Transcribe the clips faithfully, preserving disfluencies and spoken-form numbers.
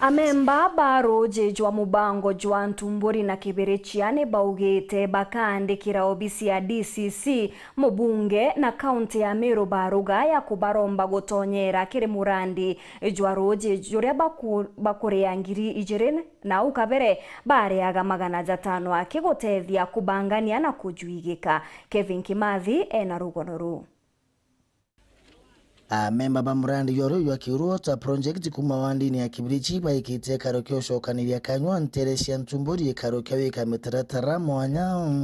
Amemba ba ruuji jwa mubango jwa Ntumburi na Kibirichia ni baugite bakaandikira obisi ya D C C, mubunge na kaunti ya Meru baruga ya kubaromba gutonyera kiri murandi jwa ruuji juria baku-, bakuria ngiri ijiri na au kabere bareaga magana jatano aki gutethia kubangania na kujwigika. Kevin Kimathi ena rugono ruu. Amemba ba murandi jwa ruuji jwa Kiuru Water Project kuuma wandini ya Kibirichi baikite ikaro kia ucokaniria kanyua ntere cia Ntumburi, ikaro kia wika mitaratara mwanya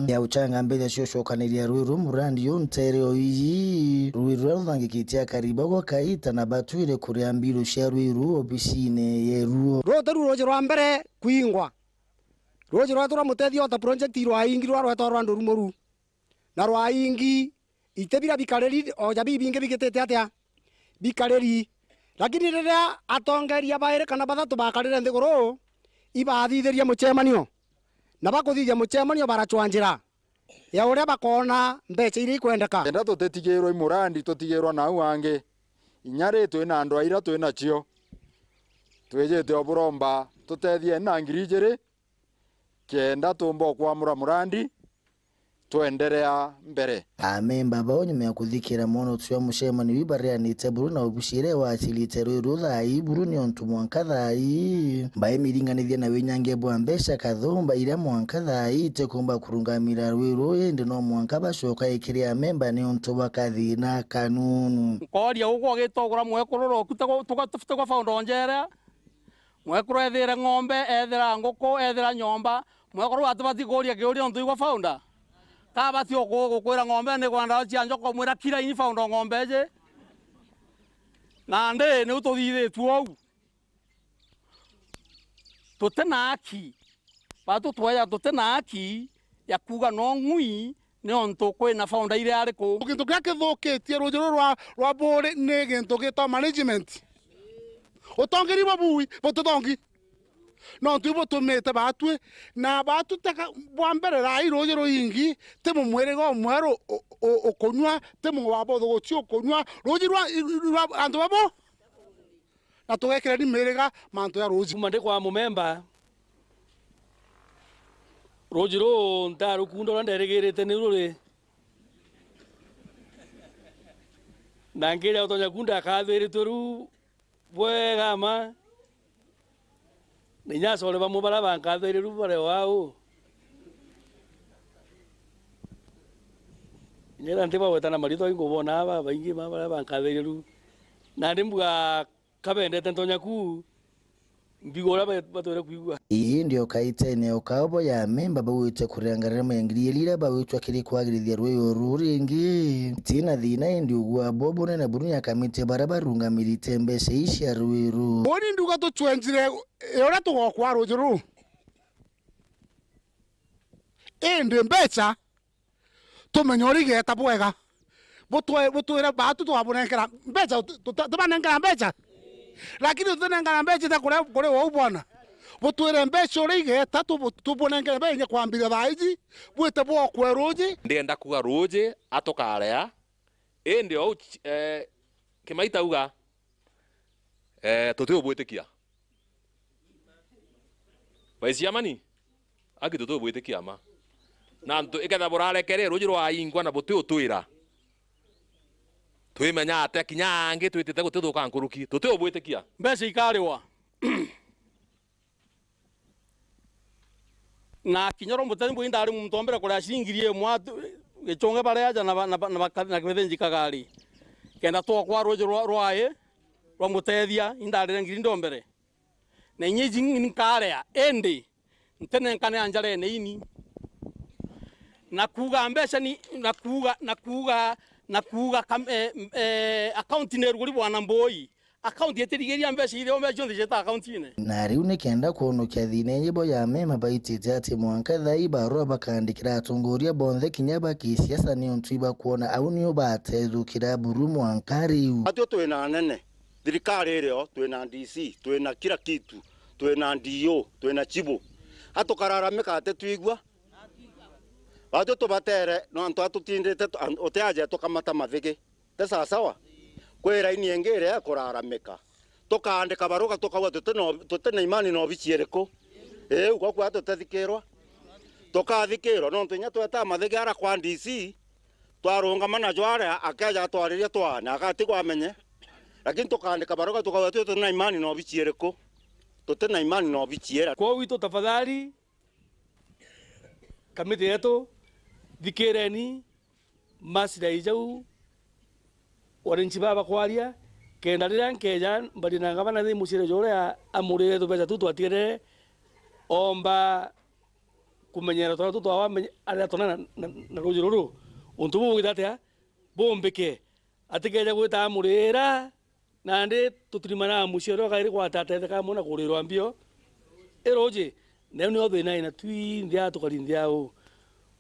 ya guchanga mbeca cia ucokaniria ruuji ruu murandi juu ntere o iji. Ruuji ruria ruthangikitie akari bagwa kaita na batwire kuria mbiru cia ruuji ruu obisine yeruo. Ruu ti ru ruuji rwa mbere kwingwa. Ruuji rwetu rwa Mutethia Water Project rwaingi rwa rwetwa rwa Ndurumo ru. Na rwaingi, iti biria bikariri, o ja bibingi bigitite atia? Bikariri. Lakini riria atongeria bairi kana bathatu bakarire nthiguru, ibathithirie mucemanio. Na bakuthithia mucemanio, baracwa njira ya uria bakoona mbeca iria ikwendeka. Kenda tutitigirwa i murandi, tutigirwa nau angi. Inya ri twina andu aira twinacio, twijite o buromba tutethie na ngiri ijiri, kenda tuumba ukwamura murandi, twenderea mbere. Amemba bao nyuma ya kuthikira mwono jwa mucemanio ibareanite buru na obisi iria iwacirite ruuji ruu thaa ii buru, niuntu mwanka thaa ii baimiringanithia na winyangia bwa mbeca kathumba iria mwanka thaa ii itikumba kurungamira ruuji ruu, indi no mwanka bacoka ikiri amemba niuntu bwa kathina kanunu. Nkooria ugwe ugitogura mwekuru roku, tuga, tuga, tuga faundo njerea. Mwekuru ethire ng'ombe, ethira nguku, ethira nyomba, mwekuru atibati kuuria kiuria untu igwa founder. Kabati o ku-, gukwira ng'ombe ni kwa ndawa cia njoka, umwira kira ini founder ng'ombe iji. Nandi niu tuthithitue uu. Tuti na haki. Batu tweja tuti na haki ya kuuga no ng'ui niuntu kwina founder iria ari ku. Gintu kiria kithukitie ruuji ruu rwa, rwa Buuri ni gintu gitwa management. Utongeri bubui, bututhongi. Nontu ibutumite baatwi, na baatwi teka bwa mbere thaa ii ruuji ruingi, ti mumwiriga umweru u-, u-, ukunyua, ti mubaba uthuguci ukunyua, ruuji rwa, rwa antu babo. Na tugekireni miriga mantu ja ruuji. Kuma ndi kwa mumemba, ruuji ruu ntarukunda uria nderigirite ni ruri. Na nkiria utonya kunda akathwiritwe ru bwega ma. Na inya acore bamwe baria bankathwire ru bari o au. Inya ira ntibagweta na maritwa ingubona aba baingi ma baria bankathwire ru. Nandi mbuga kabendete ntonya ku, mbigo uria ba-, batwire kwigua. Ii ndio kaitene o kao bo ya amemba bauite kurenga ngarama ya ngiri iri iria bauitwa kiri kwagirithia ruuji ruu ringi. Tina thina indi ugua bo bunene buru ni akamiti baria barungamirite mbeca ii cia ruuji ruu. Uni nduga tucwenjire uria tugokwa ruuji ruu. Indi mbeca tumenye uria igeeta bwega. Butwe-, butwire baatu twabunenkera mbeca, tuta-, tubanenkera mbeca. Lakini tutinengana mbeca ita kuria kuri wau bwana. Butwire mbeca uria igeeta, tubu-, tubunenkere mbeca inya kwambiria thaa iji, bwite bwokwe ruuji. Ndienda kuga ruuji atukarea, indi ou, eh, Kimaita auga, eh, tutiubwitikia. Baisiamani, aki tutubwitikia ma. Na ntu-, iketha burarekere ruuji rwaingwa na butiutwira. Twimenya ati kinya angi twitite gutithuka nkuruki, tutiubwitikia. Mbeca ikariwa. Na kinya ro muteni bwi ndari muntu wa mbere kuria ciringi ngiri imwe atu-, gichunge baria aja na ba-, na ba-, na baka-, na kibethenji kagari. Kenda twokwa ruuji rwa, rwae, rwa mutethia, indarire ngiri ndombere. Na inya iji nkarea, indi ntinenkane anjarene ini. Na kuuga mbeca ni, na kuuga, na kuuga, na kuuga kam-, eh, eh, account ni ruguri bwana mbui. Account itirigiria mbeca iria mbeca cionthe cieta account-ine. Na riu ni kenda kwonokia thina iji bo ya mema baitite ati mwanka thaa ii barua bakandikira atongoria bonthe kinya ba kisiasa niuntu ibakwona au nio batethukira buru mwanka riu. Atio twina anene. Thirikari irio, twina D C, twina kila kitu, twina D O, twina chibu. Atukararamika ati twigua? Batwi tubatere, no antu atutindite tu-, an-, uti aje tukamata mathigi. Ti sawasawa? Kwi raini ingi iria ikuraramika. tukaandika baruga tukauga tuti na, tuti na imani na obici iriku. Iu gwaku tutethikirwa. Tukathikirwa nontu inya tweta mathigi ara kwa D C, twarungama na jware akeja atwariria twaane, agatigwa amenye. Lakini tukaandika baruga tukauga tuti na imani na obici iriku. Tuti na imani na obici ira. Kwou itu tafadhali, kamiti yetu, thikireni maslahi jau wananchi baba bakwaria, kenda riria nkeja mbari na ngavana thi muciire juria amurire tubeca tu twatigere, omba kumenyera twana tu twawa menye-, aria twana na, na, na ruuji ruru. Untu buu bugita atia? Bumbike. Atikeja gwita amurira, nandi tutirimana muciire uria kairi gwata atetheka amwe na kurirwa mbio. I ruuji, nau nio thina ina twinthe aa tukari nthi au.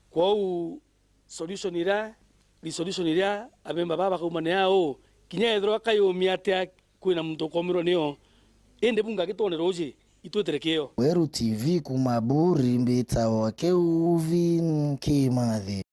Kwou solution iria, resolution iria amemba baa bakaumania au, kinya ethirwa kayumia atia kwina muntu ukomirwa nio, indi bunga gitwone ruuji, itwitire kio. Weru T V kuuma Buri, mbitawa Kelvin Kimathi.